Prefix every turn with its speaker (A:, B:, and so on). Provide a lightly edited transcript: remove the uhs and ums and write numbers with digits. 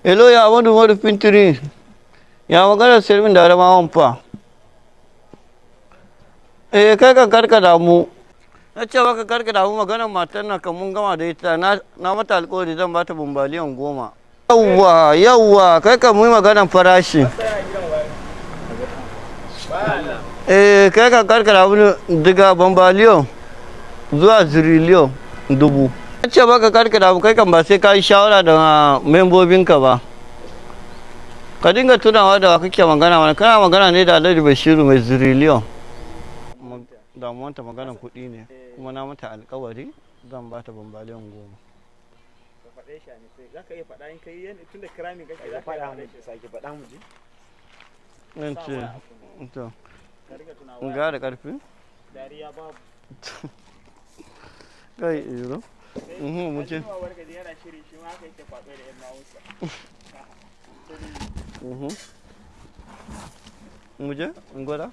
A: Hello, ya Amadu Umaru Fintiri. Ya maganar sayar min da Adamawan fa. Eh, kai kan karka damu. Na ce maka karka damu, maganar matar nan kan mun gama da ita, na mata alƙawari zan bata bumbaliyan 10. Yawwa, yawwa, kai kan mu yi maganar farashi. Eh, kai kan karka damu, daga bambaliyon zuwa ziriliyon 1000. Na ce maka karka damu, kai kan ba sai ka yi shawara da membobinka ba. Ka dinga tunawa da wa kake magana mana, kana magana ne da Alhaji Bashiru mai ziriliyon. Damuwanta maganar kuɗi ne, kuma na mata alkawari zan bata bambaliyan 10.
B: Ka faɗe shi a nitse, za ka iya faɗa in kai yan tunda kiramin kake, za ka iya faɗe shi.
C: Sake faɗa mu ji.
A: Nan ce, to,
B: Ka riga tunawa.
A: In gara ƙarfi?
B: Dariya babu.
A: Kai, iro. Mu ce.
B: Kuma wargaje yana shiri, shi ma haka yake kwaɓe da yan mawunsa.
A: Mu je, in gwada?